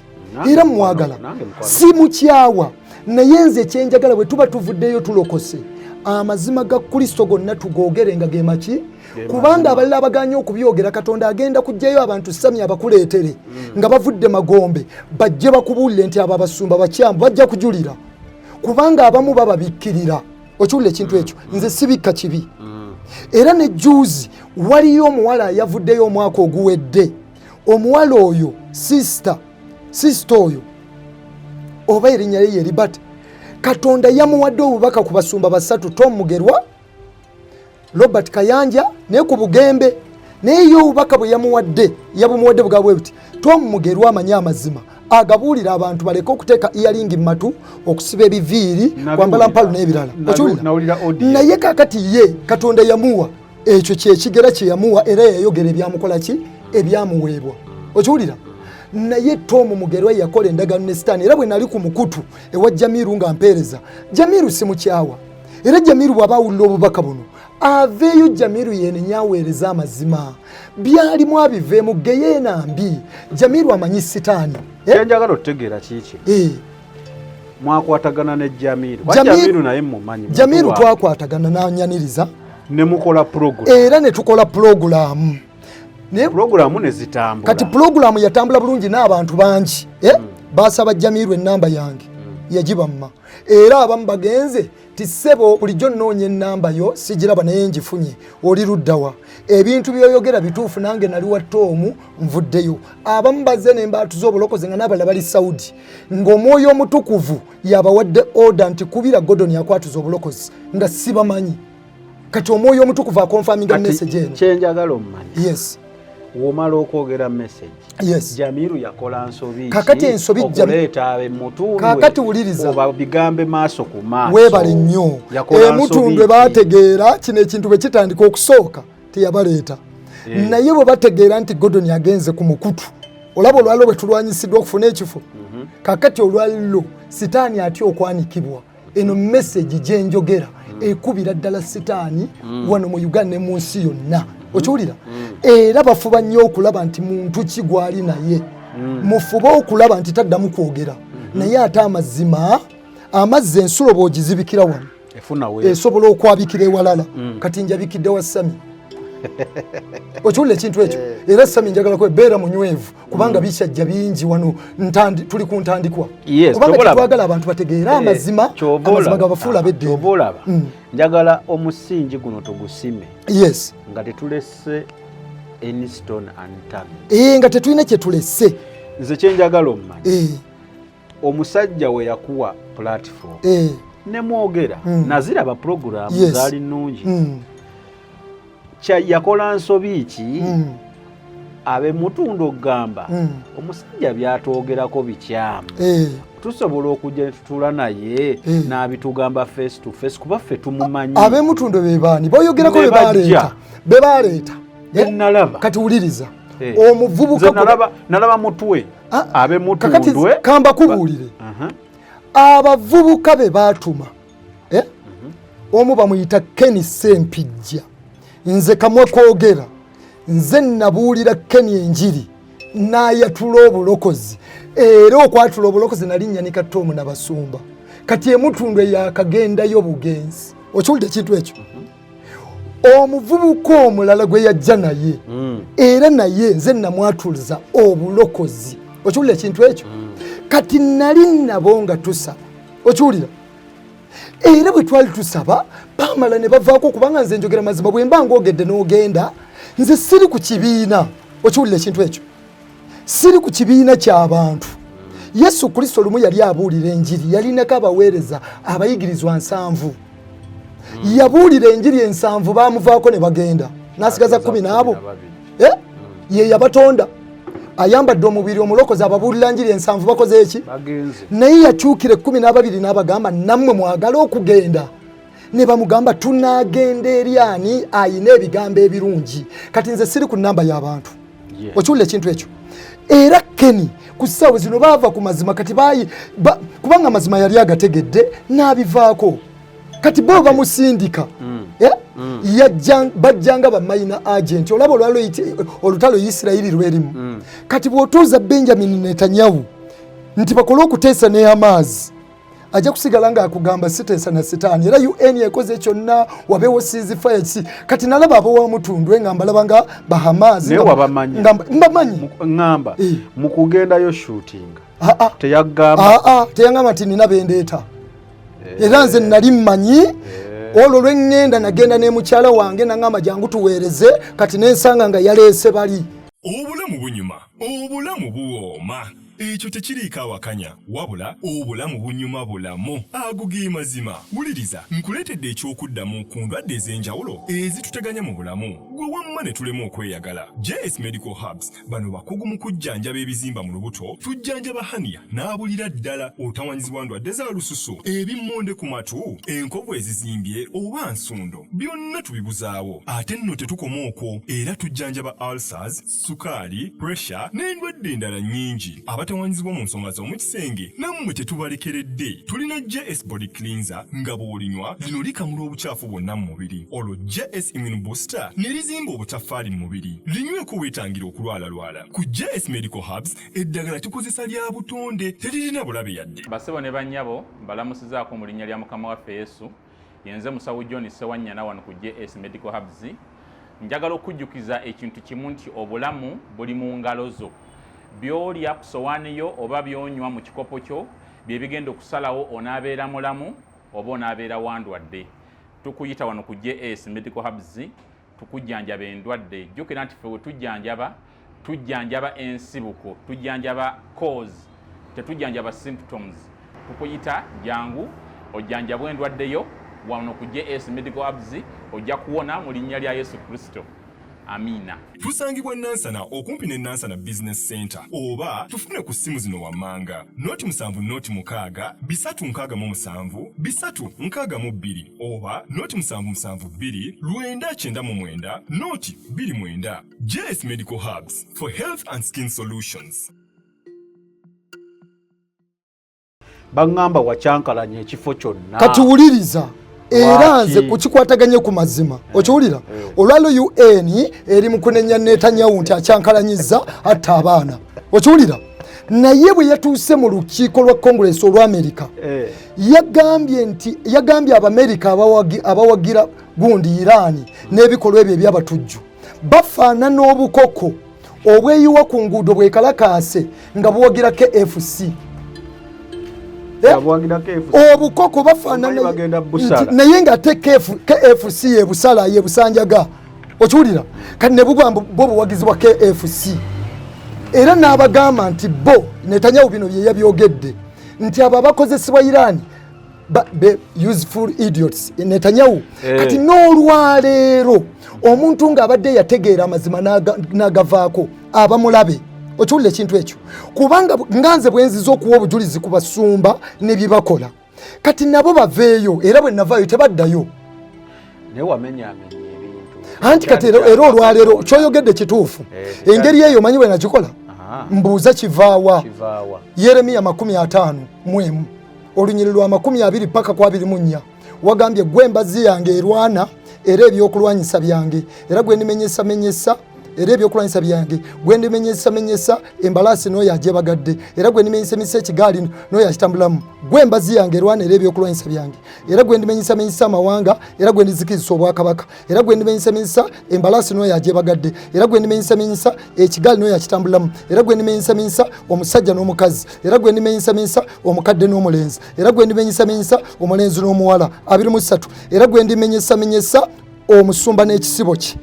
era mwagala, si mukyawa, naye nze ekyenjagala bwe tuba tuvuddeyo tulokose, amazima ga Kristo gonna tugoogere nga gemaki, kubanga abalala abaganye okubyogera, Katonda agenda kugjayo abantu sami abakuleetere nga bavudde magombe, bajje bakubuulire nti abo abasumba bakyamu. Bajja kujulira, kubanga abamu bababikkirira, okiwulira ekintu ekyo? Nze sibikka kibi. Era ne juzi waliyo omuwala ayavuddeyo omwaka oguwedde, omuwala oyo sister oyo oba erinnya lye yeribata, Katonda yamuwadde obubaka ku basumba basatu, Tom Mugerwa, Robert Kayanja, naye ku Bugembe. Naye ye obubaka bwe yamuwadde, yabumuwadde bugaba bwe buti: Tom Mugerwa amanyi amazima, agabuulira abantu baleke okuteeka earring mu matu, okusiba ebiviiri, kwambala mpalu n'ebirala, okiwulira? Naye kakati ye Katonda yamuwa ekyo kyekigera kye yamuwa, era yayogera ebyamukola ki, ebyamuweebwa, okiwulira? Naye Tom Mugerwa yakola endagaano ne Sitaani. Era bwe nali ku mukutu ewa Jamiru nga mpeereza, Jamiru simukyawa, era Jamiru bw'aba awulira obubaka buno aveeyo, Jamiru yenenya, aweereza amazima, byalimu abiveemu, geyeena mbi. Jamiru amanyi Sitaani. Kyenjagala otutegeera kiiki? Mwakwatagana ne Jamiru? Jamiru naye mumanyi. Jamiru twakwatagana nanyaniriza. Ne mukola program. Era ne tukola pulogulaamu. Pulogulaamu ne zitambula. Kati pulogulaamu yatambula bulungi n'abantu bangi, eh? Basaba Jamiru ennamba yange, yagibamma, era abamu bagenze ti, "Ssebo, bulijjo nnoonya ennamba yo sigiraba, naye ngifunye, oli luddawa? Ebintu byoyogera bituufu, nange nali wa Toomu, nvuddeyo." Abamu bazze nembaatuza obulokozi nga n'abalala bali Saudi, ng'Omwoyo Omutukuvu yabawadde order nti, "Kubira Gordon akwatuza obulokozi," nga sibamanyi. Kati Omwoyo Omutukuvu aconfirminga message eno. Kyenjagala omumanya, Yes. womala okwogera message, Jamiru yakola nsobi? Kakati ensobi okuleeta emutundwe? Kakati wuliriza. Oba bigambe maaso ku maaso. Weebale nnyo. Emutundwe bategeera kino ekintu bwe kitandika okusooka teyabaleeta, naye bwe bategeera nti Gordon agenze ku mukutu, olaba olwaliro bwe tulwanyisiddwa okufuna ekifo. Kakati olwaliro Sitaani atya okwanikibwa. Eno message gyenjogera ekubira ddala Sitaani wano mu Uganda ne mu nsi yonna, okiwulira? Era bafuba nnyo okulaba nti muntu ki gwali naye, mufube okulaba nti taddamu kwogera. Naye ate amazima, amazzi ensulo bw'ogizibikira wano esobola okwabikira ewalala. Kati njabikidde wa Sami. Okiwulira ekintu ekyo? Era Sami, njagala kwebeera munywevu kubanga bikyajja bingi wano, tuli ku ntandikwa, kubanga tetwagala abantu bategeere amazima, amazima gabafuula ab'eddembe. Kyova olaba njagala omusingi guno tugusime nga tetulese any stone unturned. Nga tetulina kyetulese. Nze kyenjagala omumanyi, omusajja we yakuwa platform nemwogera, naziraba program, zaali nnungi. Yakola nsobi ki abemutundu okugamba omusajja byatwogerako bikyamu, tusobola okujja ne tutuula naye n'abitugamba face to face, kuba ffe tumumanyi? Ab'emutundu be baani boyogerako? Ne be baleeta, be baleeta? Nalaba. Kati wuliriza, omuvubuka Nze nalaba mutwe. Ah, ab'emutundwe. Kakati kambakubuulire. Abavubuka be baatuma, eh? Omu bamuyita Ken Sempijja. Nze kamwe koogera, nze nabuulira Ken enjiri n'ayatula obulokozi, era okwatula obulokozi nali nyanika Tomu nabasumba. Kati emutundu eyakagendayo bugenzi. Okiwulira ekintu ekyo? Omuvubuka omulala gwe yajja naye, era naye nze namwatuliza obulokozi. Okiwulira ekintu ekyo? Kati nali nabo nga tusaba, okiwulira? Era bwe twali tusaba bamala ne bavaako, kubanga nze njogera mazima. Bwe mba ng'ogedde n'ogenda, nze siri ku kibiina. Okiwulira ekintu ekyo? Siri ku kibiina ky'abantu. Yesu Kristo lumu yali abuulira enjiri, yalinako abaweereza abayigirizwa 70. Yabuulira enjiri, 70 bamuvaako ne bagenda, n'asigaza 10 n'abo. Eh? Ye yabatonda, ayambadde omubiri, omulokozi, ababuulira njiri, 70 bakoze eki? Bagenze. Naye yakyukira 12 n'abagamba, "Nammwe mwagala okugenda?" Ne bamugamba, "Tunaagenda eri ani ayina ebigambo ebirungi?" Kati nze siri ku namba y'abantu. Okiwulira ekintu ekyo? Era Keni ku ssaawa zino baava ku mazima. Kati bayi kubanga amazima yali agategedde n'abivaako. Kati bo bamusindika. Eh? Bajjanga ba minor agent. Olaba olwalo olutalo Isirayiri lwerimu kati, bw'otuuza Benjamin Netanyahu nti bakole okuteesa ne Hamas, ajja kusigala ng'akugamba siteesa na sitaani. Era UN ekoze kyonna wabeewo ceasefire ki. Kati nalaba abowamutundwe nga mbalaba nga Bahamas. Naye wabamanyi? Mbamanyi. Ŋŋamba, mu kugendayo shooting, Ah, ah. teyagamba? Ah, ah, teyangamba nti nina bendeeta. Era nze nali mmanyi olwo lweŋŋenda, nagenda ne mukyala wange, naŋŋamba, "Jangu tuweereze." Kati nensanga nga yaleese bali. Obulamu bunyuma, obulamu buwooma, ekyo tekiriiko awakanya, wabula obulamu bunyuma bulamu. Ago ge mazima. Wuliriza, nkuleetedde ekyokuddamu ku ndwadde ez'enjawulo ezituteganya mu bulamu, gwe wamma ne tulema okweyagala. JS Medical Herbs, bano bakugu mu kujjanjaba ebizimba mu lubuto. Tujjanjaba hernia n'abulira ddala, otawanyizibwa ndwadde za lususu, ebimmonde ku matu, enkovu ezizimbye oba nsundo, byonna tubibuzaawo. Ate nno tetukoma okwo, era tujjanjaba ulcers, sukaali, pressure n'endwadde endala nnyingi. Abatawanyizibwa mu nsonga z'omu kisenge nammwe tetubalekeredde. Tulina JS Body Cleanser, nga bw'olinywa lino likamula obukyafu bwonna mu mubiri, olwo JS Immune Booster ne lizimba obutaffaali mu mubiri. Linyweko weetangira okulwalalwala. Ku JS Medical Herbs eddagala tukozesa lya butonde, teririna bulabe yadde. Basebo ne bannyabo, mbalamusizaako mu linnya lya Mukama waffe Yesu. Yenze musawo John Sewanyana wano ku JS Medical Herbs. Njagala okujjukiza ekintu kimu nti obulamu buli mu ngalo zo. By'olya ku sowaani yo oba by'onywa mu kikopo kyo bye bigenda okusalawo onaabeera mulamu oba onaabeera wandwadde. Tukuyita wano ku JS Medical Herbs tukujjanjaba endwadde. Jjukira nti ffe we tujjanjaba, tujjanjaba ensibuko, tujjanjaba cause, tetujjanjaba symptoms. Tukuyita, jangu ojjanjabwe endwadde yo wano ku JS Medical Herbs, ojja kuwona mu linnya lya Yesu Kristo. Amiina. Tusangibwa Nansana, okumpi ne Nansana Business Center, oba tufune ku ssimu zino wammanga: 076 367 362 oba 0772 999 029. JS Medical Herbs, for health and skin solutions. Baŋŋamba wakyankalanya ekifo kyonna. Kati wuliriza, era Lwaki? nze kukikwataganye ku mazima. Okiwulira? Olwalo UN eri mu kunenya Netanyahu nti akyankalanyiza, atta abaana. Okiwulira? Naye bwe yatuuse mu lukiiko lwa Congress olw'Amerika, yagambye nti, yagambye Abamerika abawagira gundi Irani n'ebikolwa ebyo ebyabatujju. Bafaanana obukoko obweyiwa ku nguudo bwekalakaase nga buwagira KFC. Obukoko bafaanana naye nga ate KFC yebusala yebusanjaga, okiwulira? Kati ne buba bo buwagizi bwa KFC. Era n'abagamba nti bo Netanyahu bino bye yabyogedde nti abo abakozesebwa Iran be useful idiots, Netanyahu. Kati n'olwaleero omuntu ng'abadde yategeera amazima n'agavaako abamulabe, okiwulira ekintu ekyo? Kubanga nga nze bwe nziza okuwa obujulizi ku basumba ne bye bakola, kati nabo baveeyo. Era bwe navaayo tebaddayo. Anti kati era olwaleero kyoyogedde kituufu. Engeri eyo omanyi bwe nakikola, mbuuza kivaawa? Yeremiya 51 olunyiri lwa 20 paka ku 24 wagambye, gwe embazzi yange erwana era ebyokulwanyisa byange, era gwe ndimenyesamenyesa, era ebyokulwanyisa byange, gwe ndimenyesamenyesa embalaasi n'oyo agyebagadde, era gwe ndimenyesamanyisa ekigaali n'oyo akitambulamu. Gwe embazzi yange erwana era ebyokulwanyisa byange, era gwe ndimenyesamenyesa amawanga, era gwe ndizikiriza obwakabaka, era gwe ndimenyesamenyesa embalaasi n'oyo agyebagadde, era gwe ndimenyesamenyesa ekigaali n'oyo akitambulamu, era gwe ndimenyesamenyesa omusajja n'omukazi, era gwe ndimenyesamenyesa omukadde n'omulenzi, era gwe ndimenyesamenyesa omulenzi n'omuwala. 23, era gwe ndimenyesamenyesa omusumba n'ekisibo kye,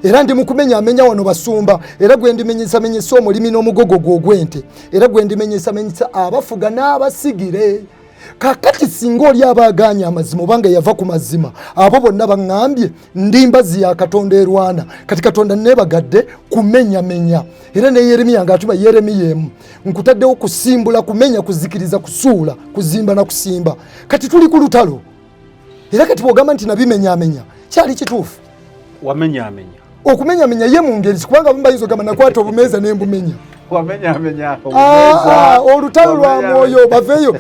era ndi mukumenyamenya wano basumba, era gwe ndimenyesamenyesa omulimi n'omugogo gwe ogw'ente, era gwe ndimenyesamenyesa abafuga n'abasigire. Kakati singa oli aba agaanye amazima obanga yava ku mazima, abo bonna baŋŋambye ndi mbazi ya Katonda erwana. Kati Katonda nebagadde kumenyamenya, era ne Yeremiya ng'atuma Yeremiya emu, nkutaddewo kusimbula, kumenya, kuzikiriza, kusuula, kuzimba na kusimba. Kati tuli ku lutalo, era kati bw'ogamba nti nabimenyamenya, kyali kituufu. Wamenyamenya. Okumenyamenya ye mu ngeri, kubanga abamu bayinza ogamba nakwata obumeeza nembumenya. Wamenyamenya. Olutalo lwa mwoyo, baveeyo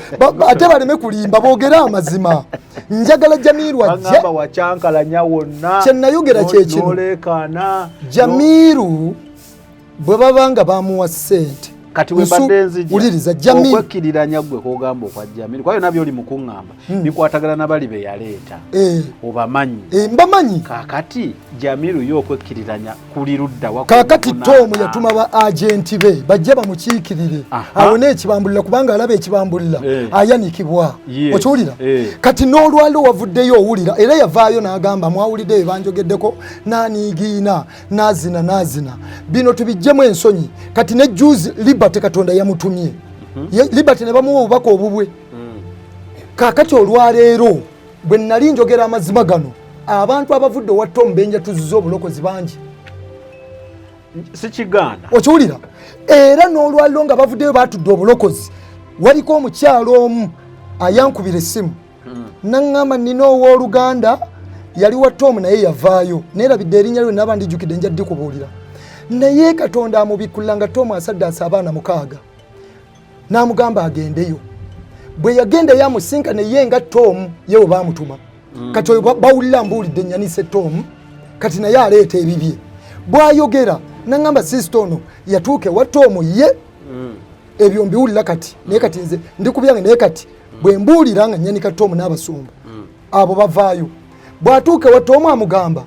ate baleme kulimba, boogere amazima. Njagala Jamiru ajje. Wacyankalanya wonna. Kyenayogera kyekino. Nolekaana. Jamiru bwe baba nga bamuwa ssente. Kati wembadde nzija. Wuliriza, Jamiru. Okwekkiriranya gwe kogamba okwa Jamiru, kuba byonna byoli mu kuŋŋamba bikwatagana na bali be yaleeta. Obamanyi? Mbamanyi. Kaakati Jamiru ye okwekkiriranya kuli ludda wa? Kaakati Tom yatuma ba agenti be bajje bamukiikirire awone ekibambulira, kubanga alaba ekibambulira ayanikibwa. Okiwulira? Kati n'olwaliro wavuddeyo owulira, era yavaayo n'agamba, mwawulidde bye banjogeddeko, n'aniigiina, n'azina n'azina. Bino tubijjemu ensonyi. Kati ne juzi Liberty Katonda yamutumye. Liberty ne bamuwa obubaka obubwe. Kaakati olwaleero bwe nali njogera amazima gano, abantu abavudde owa Tom benja tuziza obulokozi bangi. Sikigaana. Okiwulira? Era n'olwaliro nga bavuddeyo batudde obulokozi, waliko omukyalo omu ayankubira essimu naŋŋamba, nina owooluganda yali wa Tom naye yavaayo, neerabidde erinnya lwe, naba ndijjukidde nja ddikubuulira. Naye Katonda amubikkulira nga Tom asaddaasa abaana 6, n'amugamba agendeyo. Bwe yagendayo amusinkane ye nga Tom ye we baamutuma. Kati oyo bawulira mbuulidde nyanise Tom, kati naye aleeta ebibye. Bw'ayogera naŋŋamba, sisita ono yatuuka ewa Tom ye. Ebyo mbiwulira kati, naye kati nze ndi ku byange. Naye kati bwe mbuulira nga nyanika Tom n'abasumba abo bavaayo, bw'atuuka ewa Tom amugamba,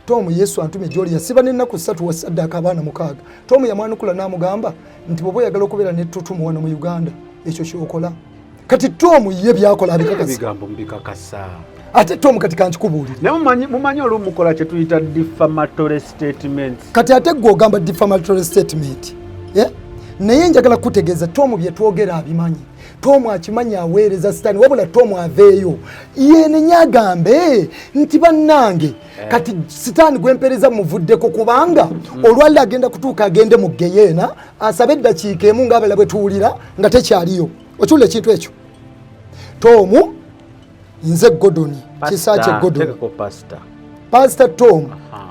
Tom, Yesu antumye gy'oli, yasiba n'ennaku 3 wasaddaaka abaana 6. Tom yamwanukula n'amugamba nti bw'oba oyagala okubeera n'ettutumu wano mu Uganda, ekyo kyokola. Kati Tom ye byakola abikakasa. Ebigambo mubikakasa. Ate Tom kati kankikubuulire. Naye mumanyi olumu mukola kye tuyita defamatory statements. Kati ate gwe ogamba defamatory statement, Naye njagala kutegeeza, Tom bye twogera abimanyi. Tom akimanyi aweereza Sitaani, wabula Tom aveeyo yenenye agambe nti bannange, kati Sitaani gwempeereza muvuddeko, kubanga olwaliro agenda kutuuka agende mu geyeena asabe eddakiika emu ng'abalala bwe tuwulira nga tekyaliyo. Okiwulira ekintu ekyo? Tom, nze Gordon Kisaakye Gordon. Teekako pastor. Pastor Tom,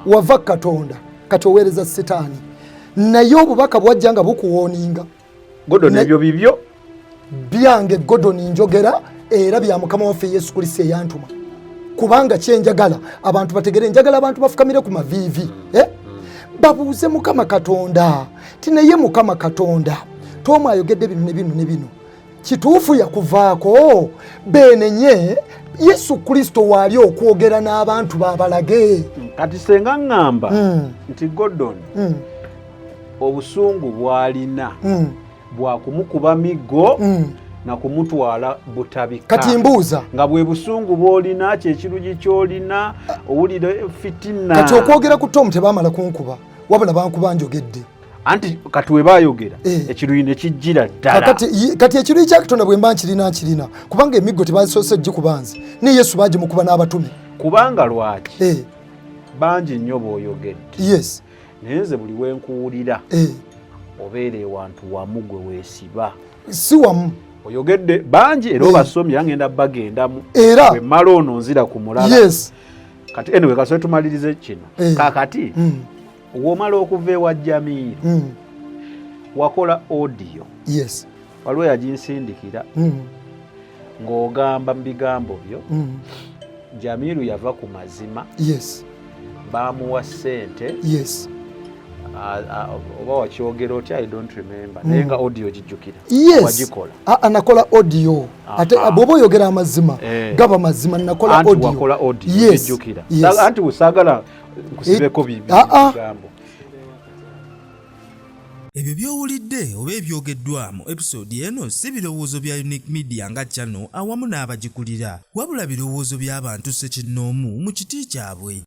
wava Katonda, kati oweereza Sitaani, naye obubaka bwajja nga bukuwooninga. Gordon, ebyo bibyo? Byange Gordon, njogera era bya Mukama waffe Yesu Kristo eyantuma, kubanga kyenjagala abantu bategere, njagala abantu bafukamire ku maviivi, Babuuze Mukama Katonda ti, naye Mukama Katonda, Tom ayogedde bino ne bino ne bino, kituufu yakuvaako? Beenenye Yesu Kristo waali okwogera n'abantu babalage. Kati senga ŋŋamba nti Gordon obusungu bw'alina bwakumukuba miggo na kumutwala Butabika. Kati mbuuza, nga bwe busungu bw'olina, kyekirugi ky'olina, owulira fitina. Kati okwogera ku Tom, tebamala kunkuba, wabula bankuba njogedde. Anti kati we bayogera ekiruyi ne kijjira ddala. Kati ekiruyi kya Katonda bwe mba nkirina, nkirina, kubanga emiggo tebasoose gikuba nze, ne Yesu bagimukuba n'abatume. Kubanga lwaki? Bangi nnyo b'oyogedde. Naye nze buli wenkuwulira obeera ewantu wamu gwe weesiba. Si wamu. Oyogedde bangi era obasomye, era ngenda bagendamu. Era bwe mmala ono nzira ku mulala. Kati anyway, kasobe tumalirize kino. Kakati womala okuva ewa Jamiiro, wakola audio. Waliwo yaginsindikira ng'ogamba mu bigambo byo, Jamiiru yava ku mazima, bamuwa ssente. Oba wakyogera otya, I don't remember, naye nga audio gijjukira. Wagikola. Nakola audio. Ate bw'oba oyogera amazima, gaba mazima. Nakola Anti audio. Wakola audio. Yes. Gijjukira. Yes. Anti saagala nkusibeko bigambo. Ebyo by'owulidde oba ebyogeddwa mu episode eno si birowoozo bya Unique Media nga channel awamu n'abagikulira, wabula birowoozo by'abantu ssekinnoomu mu kiti kyabwe.